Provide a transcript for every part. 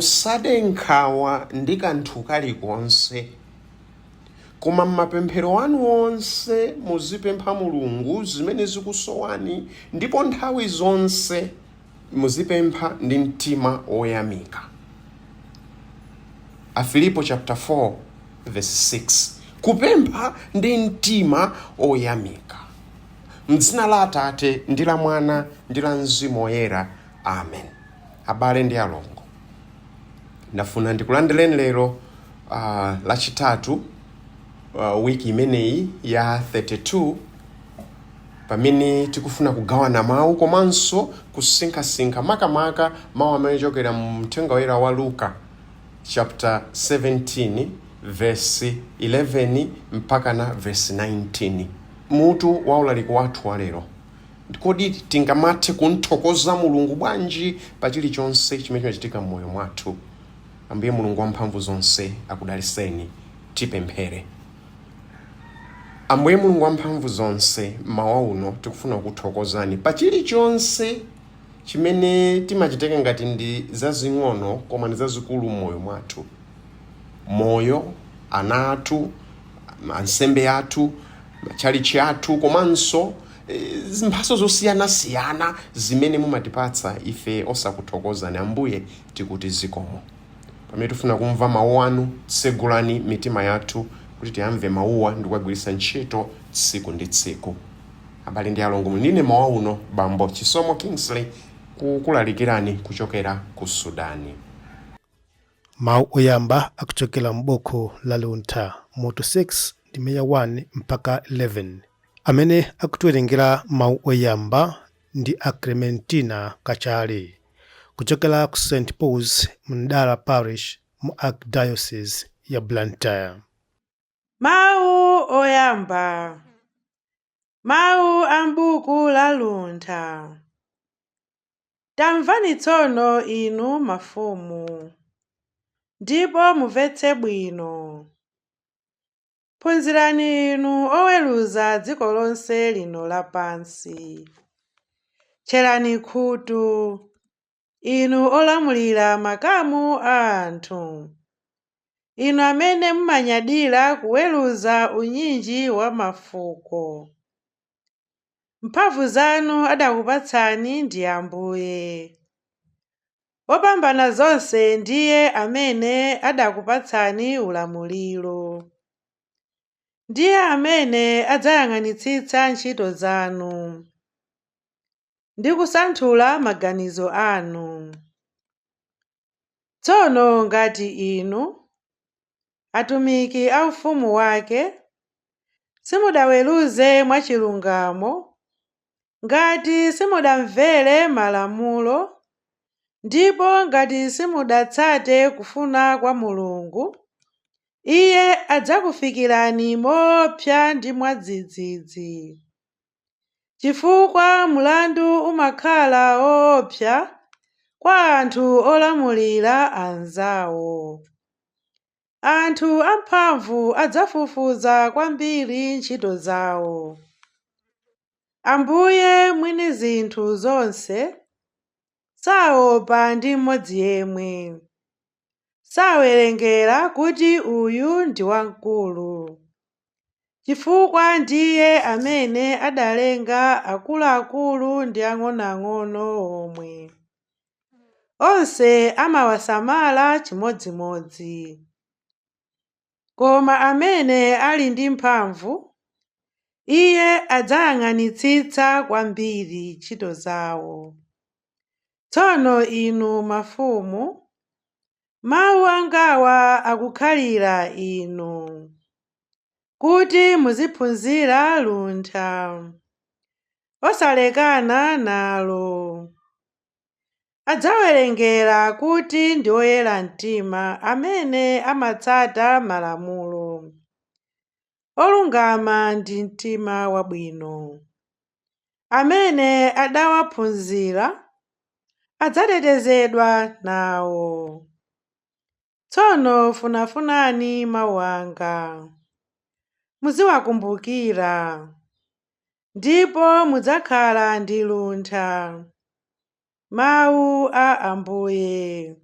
Musade nkhawa ndi kanthu kalikonse, koma m'mapemphero anu onse muzipempha Mulungu zimene zikusowani, ndipo nthawi zonse muzipempha ndi mtima woyamika. Afilipo chapter 4 verse 6. Kupempha ndi mtima oyamika. Mdzina la Atate ndi la Mwana ndi la Mzimu Woyera, amen. Abale ndi alongo, ndafuna ndikulandireni lero Lachitatu, wiki imeneyi ya 32, pamene tikufuna kugawana mawu komanso kusinkhasinkha, makamaka mawu amene ochokera mu Mthenga Woyera wa Luka chapter 17 verse 11 mpaka na verse 19. Mutu wa ulaliki wathu wa lero: kodi tingamathe kunthokoza Mulungu bwanji pa chilichonse chimene chimachitika m'moyo mwathu? Ambuye Mulungu wamphamvu zonse akudaliseni. Tipemphere. Ambuye Mulungu wamphamvu zonse, mmawa uno tikufuna kukuthokozani pa chilichonse chimene timachitenga ngati ndi zazing'ono koma ndi zazikulu m'moyo mwathu: moyo, ana athu, ansembe athu, matchalichi athu, komanso mphatso zosiyanasiyana zimene mumatipatsa ife osakuthokozani. Ambuye, tikuti zikomo. Pamene tifuna kumva mawu anu, tsegulani mitima yathu kuti tiyamve mawuwa ndi kukagwiritsa ntchito tsiku ndi tsiku. Abale ndi alongo, ndine mawa uno Bambo Chisomo Kingsley, kukulalikirani kuchokera ku Sudani. Mawu oyamba akuchokera m'buku la Luntha, mutu 6, ndime ya 1 mpaka 11. Amene akutiwerengera mawu oyamba ndi a Clementina Kachali kuchokera ku St Paul's Mndala Parish mu Archdiocese ya Blantyre. Mawu oyamba. Mawu a m'buku la Luntha. Tamvani tsono inu mafumu, ndipo mumvetse bwino. Phunzirani inu oweruza dziko lonse lino lapansi. Tcherani khutu, inu olamulira makamu a anthu, inu amene mumanyadira kuweruza unyinji wa mafuko. Mphamvu zanu adakupatsani ndi Ambuye. Wopambana zonse ndiye amene adakupatsani ulamuliro. Ndiye amene adzayang'anitsitsa ntchito zanu ndi kusanthula maganizo anu. Tsono ngati inu, atumiki a ufumu wake, simudaweruze mwachilungamo, ngati simudamvere malamulo, ndipo ngati simudatsate kufuna kwa Mulungu, Iye adzakufikirani moopsa ndi mwadzidzidzi. Chifukwa mlandu umakhala woopsa kwa anthu olamulira anzawo. Anthu amphamvu adzafufuza kwambiri ntchito zawo. Ambuye mwini zinthu zonse saopa ndi mmodzi yemwe. Sawerengera kuti uyu ndi wamkulu, chifukwa ndiye amene adalenga akuluakulu ndi ang'onoang'ono omwe. Onse amawasamala chimodzimodzi. Koma amene ali ndi mphamvu, Iye adzayang'anitsitsa kwambiri ntchito zawo. Tsono inu mafumu, mawu angawa akukhalira inu, kuti muziphunzira luntha, osalekana nalo. Adzawerengera kuti ndi oyera mtima amene amatsata malamulo, olungama ndi mtima wabwino. Amene adawaphunzira adzatetezedwa nawo. Tsono funafunani mawu anga, muziwakumbukira, ndipo mudzakhala ndi luntha. Mawu a Ambuye.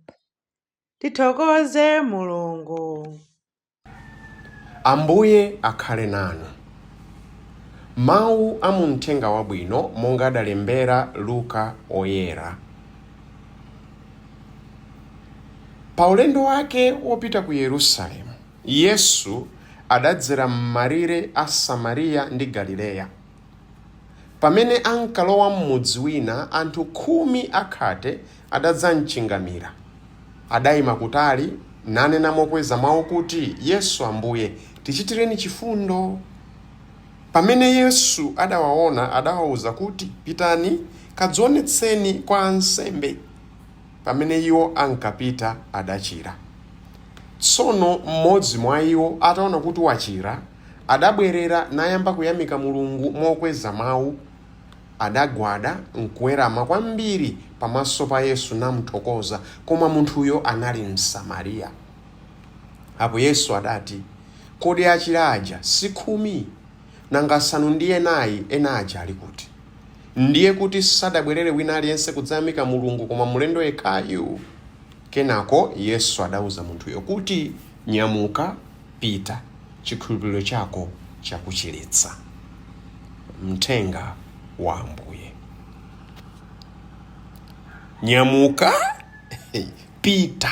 Tithokoze Mulungu. Ambuye akhale nanu. Mawu a mu Mthenga Wabwino monga adalembera Luka Oyera. Pa ulendo wake wopita ku Yerusalemu, Yesu adadzera m'malire a Samariya ndi Galileya. Pamene ankalowa m'mudzi wina, anthu 10 akhate adadzamchingamira. Adaima kutali, nanena mokweza mau kuti, Yesu, Ambuye, tichitireni chifundo. Pamene Yesu adawaona, adawauza kuti, Pitani, kadzionetseni kwa ansembe. Pamene iwo ankapita, adachira. Tsono mmodzi mwa iwo ataona kuti wachira, adabwerera nayamba kuyamika Mulungu mokweza mau. Adagwada nkuwerama kwambiri pamaso pa Yesu namthokoza, koma munthuyo anali Msamariya. Apo Yesu adati, Kodi achira aja si 10? Nanga asanu ndi anayi ena aja ali kuti? Ndiye kuti sadabwerere wina aliyense kudzayamika Mulungu koma mlendo yekhayu? Kenako Yesu adauza munthuyo kuti, Nyamuka, pita, chikhulupiriro chako chakuchiritsa. Mthenga wa Ambuye. Nyamuka, pita.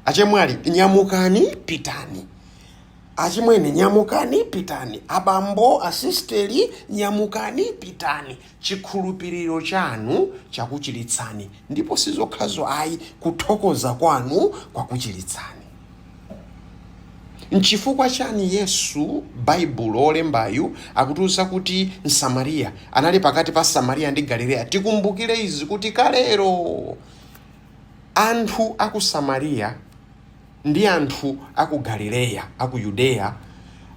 Achemwali, nyamukani, pitani. Achimwene, nyamukani, pitani. Abambo, asisteri, nyamukani, pitani. Chikhulupiriro chanu chakuchiritsani. Ndipo sizokhazo ayi, kuthokoza kwanu kwakuchiritsani. Nchifukwa chani Yesu, Baibulo olembayu akutiuza kuti Msamariya anali pakati pa Samariya ndi Galileya? Tikumbukire izi kuti kalero anthu aku Samariya ndi anthu aku Galileya, aku Yudeya,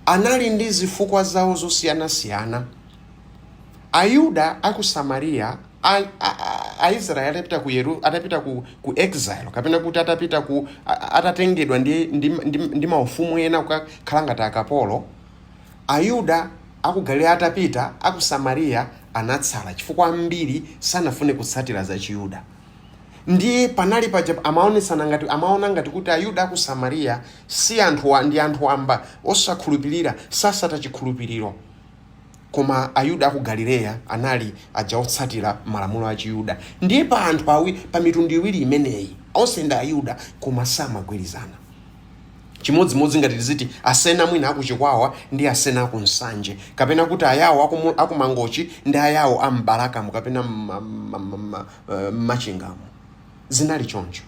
anali ndi zifukwa zawo zosiyanasiyana. Ayuda aku Samariya, Aisraeli atapita ku Yeru, atapita ku exile, kapena kuti atapita ku, atatengedwa ndi maufumu ena kukakhala ngati akapolo, Ayuda aku Galileya atapita, aku Samariya anatsala chifukwa ambiri sanafune kutsatira za Chiyuda. Ndiye panali paja amaonetsana ngati, amaona ngati kuti Ayuda aku Samariya si anthu wa, ndi anthu wamba osakhulupirira, sasata chikhulupiriro. Koma Ayuda aku Galileya anali aja otsatira malamulo a Chiyuda. Ndiye pa anthu awi, pa mitundu iwiri imeneyi, onse ndi Ayuda, koma samagwirizana. Chimodzimodzi ngati tiziti asena mwina aku Chikwawa ndi asena aku Nsanje, kapena kuti ayawo aku Mangochi ndi ayawo a Mbalakamu kapena Mmachingamo. Zinali choncho.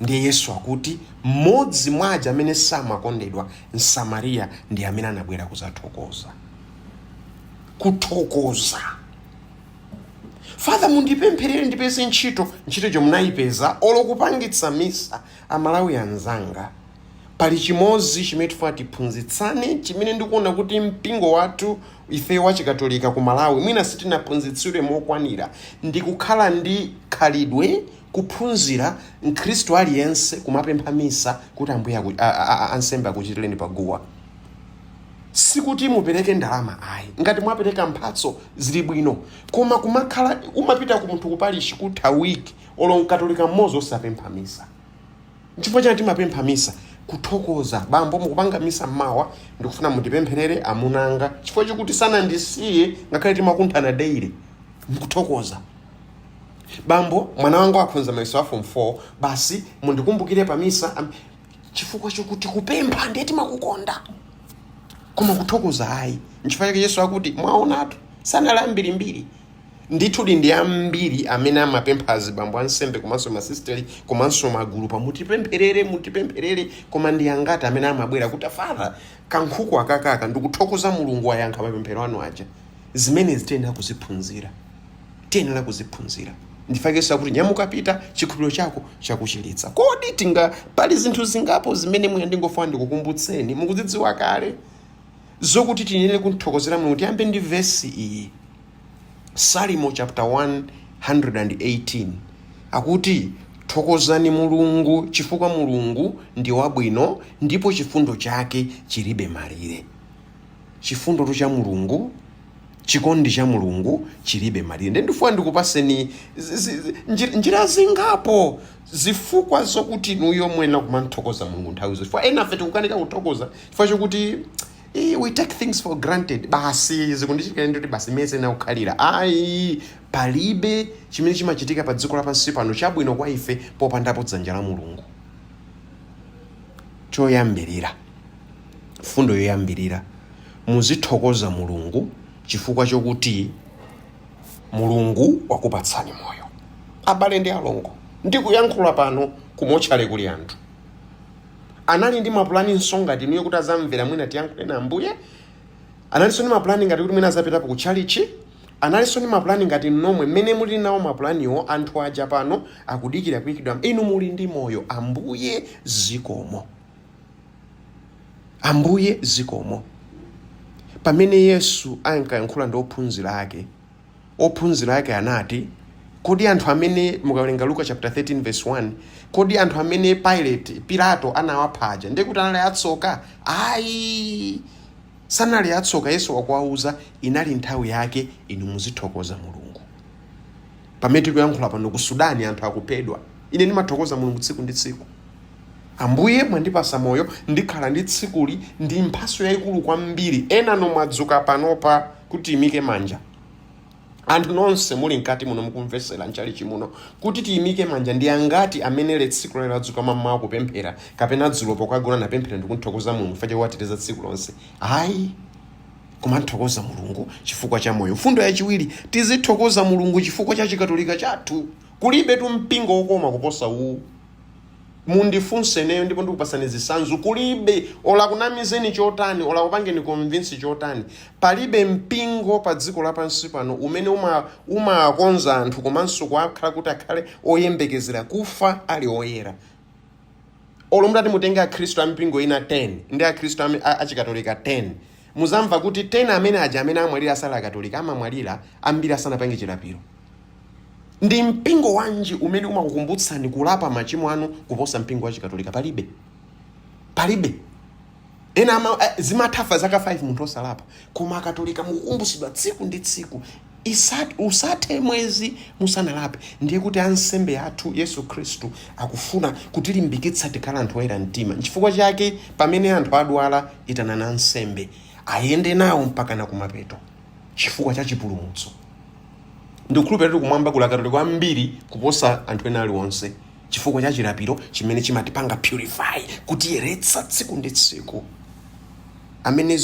Ndiye Yesu akuti mmodzi mwa aja amene samakondedwa, Msamariya, ndi amene anabwera kudzathokoza. Kuthokoza. Father, mundipempherere ndipeze ntchito. Ntchito chomwe munayipeza, olo kupangitsa misa. Amalawi anzanga, pali chimodzi chimene tifuna tiphunzitsane, chimene ndikuona kuti mpingo wathu ife wa Chikatolika ku Malawi mwina sitinaphunzitsidwe mokwanira, ndi kukhala ndi khalidwe, kuphunzira Mkhristu aliyense kumapempha misa kuti Ambuye ansembe akuchitireni paguwa. Sikuti mupereke ndalama ayi, ngati mwapereka mphatso zili bwino, koma kumakhala umapita ku munthu kupalishi kutha week olo Mkatolika mmodzi osapempha misa. Nchifukwa chani timapempha misa? Kuthokoza. Bambo, mukupanga misa mmawa, ndikufuna mundipempherere amunanga chifukwa chokuti sanandisiye ngakhale timakunthana daily. Mukuthokoza. Bambo, mwana wangu akhonza mayeso a form 4, basi mundikumbukire pa misa, chifukwa chokuti kupempha ndiye timakukonda, koma kuthokoza ayi. Nchifukwa chake Yesu akuti mwaonatu sanali ambirimbiri. Ndithu ndi ambiri amene amapempha azibambo ansembe komanso masisteri komanso magulu pa mutipempherere, mutipempherere, koma ndi angati amene amabwera kuti Father, kankhuku akakaka ndikuthokoza Mulungu wayankha mapemphero anu aja. Zimenezi tiyenera kuziphunzira, tiyenera kuziphunzira. Ndifake Yesu akuti nyamuka pita, chikhulupiriro chako chakuchiritsa. Kodi tinga pali zinthu zingapo zimene mwina ndingofuna ndikukumbutseni, mukuzidziwa kale, zokuti tiyenere kuthokozera Mulungu. Tiyambe ndi vesi iyi, Salimo chapter 118, akuti thokozani Mulungu chifukwa Mulungu ndi wabwino ndipo chifundo chake chilibe malire. Chifundotu cha Mulungu Chikondi cha Mulungu chilibe malire. Ndiye ndifuna ndikupaseni njira zingapo, zifukwa zokuti inuyo muyenera kumamthokoza Mulungu nthawi zonse. Chifukwa enafe tikukanika kuthokoza chifukwa chokuti we take things for granted. Basi zikundichitikira ndikuti basi mmene zinakukhalira. Ayi, palibe chimene chimachitika pa dziko lapansi pano chabwino kwa ife popandapo dzanja la Mulungu. Choyambirira, mfundo yoyambirira, muzithokoza Mulungu chifukwa chokuti Mulungu wakupatsani moyo. Abale ndi alongo, ndikuyankhula pano kumotchale kuli anthu anali ndi mapulaninso ngati inuyo kuti azamvera mwina tiyankhule na Ambuye, analinso ndi mapulani ngati kuti mwina azapitapo ku tchalitchi, analinso ndi mapulani ngati nomwe mmene muli nawo mapulaniwo. Anthu aja pano akudikira kuyikidwa, inu muli ndi moyo. Ambuye zikomo, Ambuye zikomo. Pamene Yesu ankayankhula ndi ophunzira ake, ophunzira ake anati, kodi anthu amene, mukawerenga Luka chapter 13 verse 1, kodi anthu amene Pilato anawapha aja ndiye kuti anali atsoka? Ayi, sanali atsoka. Yesu wakuwauza inali nthawi yake. Inu muzithokoza Mulungu. Pamene tikuyankhula pano ku Sudani anthu akuphedwa. Ine ndimathokoza Mulungu tsiku ndi tsiku. Ambuye mwandipasa moyo, ndikhala ndi tsikuli, ndi mphaso yayikulu kwambiri. Ena nomwadzuka panopa kuti tiyimike manja, anthu nonse muli mkati muno mukumvesera mchalichi muno, kuti tiyimike manja, ndi angati amene le tsiku lero adzuka mammawa kupemphera, kapena dzulo pokagona napemphera ndikunthokoza Mulungu chifukwa chakuwateteza tsiku lonse? Ayi, kumanthokoza Mulungu chifukwa cha moyo. Mfundo yachiwiri, tizithokoza Mulungu chifukwa cha Chikatolika chathu. Kulibe tu mpingo wokoma kuposa uwu. Mundifunse ineyo ndipo ndikupasani zitsanzo. Kulibe, ola kunamizeni chotani, ola kupangeni convince chotani, palibe mpingo pa dziko lapansi pano umene umakonza anthu komanso kuakhala kuti akhale oyembekezera kufa ali oyera. Olo mutati mutenge akhristu a mipingo ina 10 ndi akhristu achikatolika 10, muzamva kuti 10 amene aja amene amwalira asali akatolika amamwalira ambiri asanapange chilapiro. Ndi mpingo wanji umene umakukumbutsani kulapa machimo anu kuposa mpingo wa Chikatolika? Palibe, palibe. Ena zimathafa zaka 5 munthu osalapa, koma Akatolika mukukumbutsidwa tsiku ndi tsiku, usathe mwezi musanalape. Ndiye kuti ansembe athu, Yesu Khristu akufuna kutilimbikitsa tikhala anthu oyera mtima. Nchifukwa chake pamene anthu adwala, itanani ansembe ayende nawo mpaka na kumapeto chifukwa cha chipulumutso. Ndikukhulupirira kuti kumwamba kuli Akatolika ambiri kuposa anthu ena aliwonse chifukwa cha chilapiro chimene chimatipanga purify, kutiyeretsa tsiku ndi tsiku. Amene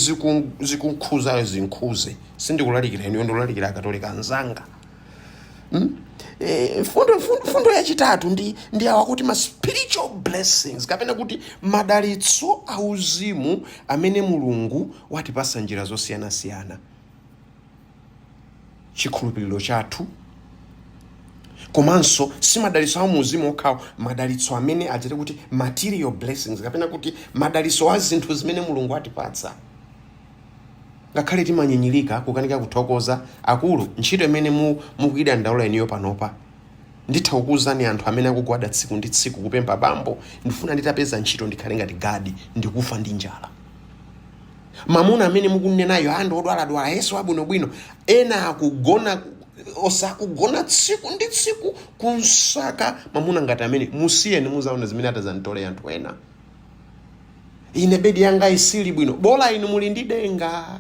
zikunkhuzayo zinkhuze, sindikulalikira inuyo, ndikulalikira Akatolika anzanga. Fundo yachitatu ndi awa kuti ma spiritual blessings, kapena kuti madalitso auzimu amene Mulungu watipasa njira zosiyanasiyana. Chikhulupiriro chathu, komanso si madalitso a muuzimu okhawo, madalitso amene achite kuti material blessings, kapena kuti madalitso a zinthu zimene Mulungu atipatsa. Ngakhale timanyinyirika kukanika kuthokoza, akulu, ntchito imene mukuyidandaula inuyo panopa, nditha kukuwuzani anthu amene akugwada tsiku ndi tsiku kupempha, bambo, ndifuna nditapeza ntchito ndikhale ngati gadi, ndikufa ndi njala. Mamuna amene mukunenayo anthu odwaladwala, Yesu abwinobwino, ena akugona osakugona tsiku ndi tsiku kunsaka mamuna ngati amene. Musiyeni, muzaona zimene atazantole anthu ena. Ine bedi yanga isili bwino, bola inu muli ndi denga.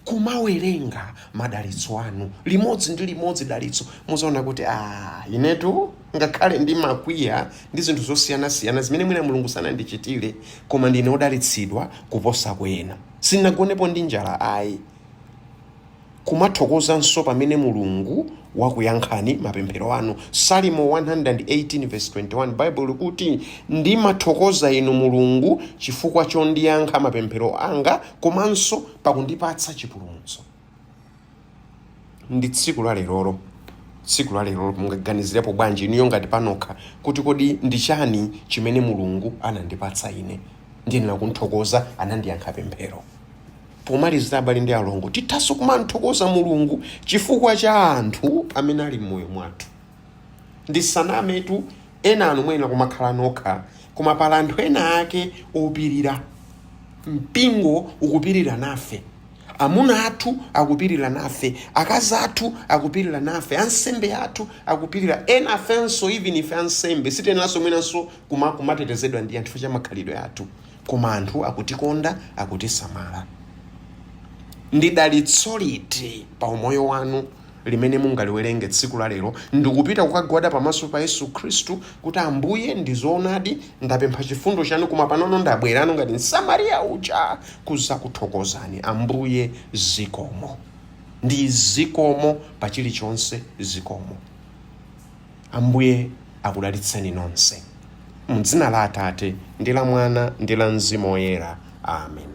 Kumawerenga madalitso anu limodzi ndi limodzi dalitso, muzaona kuti inetu ngakhale ndi makwiya ndi zinthu zosiyanasiyana zimene mwina Mulungu sanandichitire, koma ndine wodalitsidwa kuposa kwena, sindinagonepo ndi njala ayi. Kumathokozanso pamene Mulungu wakuyankhani mapemphero anu. Salimo 118 verse 21, Bible likuti, ndimathokoza inu Mulungu chifukwa chondiyankha mapemphero anga komanso pakundipatsa chipulumutso. Ndi tsiku la lerolo, tsiku la lerolo mungaganizirepo bwanji inuyo ngati panokha kuti kodi ndi chani chimene Mulungu anandipatsa ine ndiyenera kunthokoza, anandiyankha pemphero? Pomalizira, abale ndi alongo, tithanso kumanthokoza Mulungu chifukwa cha anthu amene ali m'moyo mwathu. Ndisanametu, ena anu muyenera kumakhala nokha, koma pali anthu ena ake opirira. Mpingo ukupirira nafe. Amuna athu akupirira nafe, akazi athu akupirira nafe, ansembe athu akupirira, ena afenso, even ife ansembe sitiyeneranso mwinanso kumatetezedwa ndi anthu cha makhalidwe athu, koma anthu akutikonda, akutisamala. Ndi dalitso liti pa umoyo wanu limene mungaliwerenge tsiku la lero ndikupita kukagwada pamaso pa Yesu Khristu kuti, "Ambuye, ndizoonadi, ndapempha chifundo chanu, koma panono ndabwerano ngati Msamariya uja kuzakuthokozani, Ambuye, zikomo ndi zikomo pa chilichonse, zikomo"? Ambuye akudalitseni nonse mdzina la Atate ndi la Mwana ndi la Mzimu Woyera. Amen.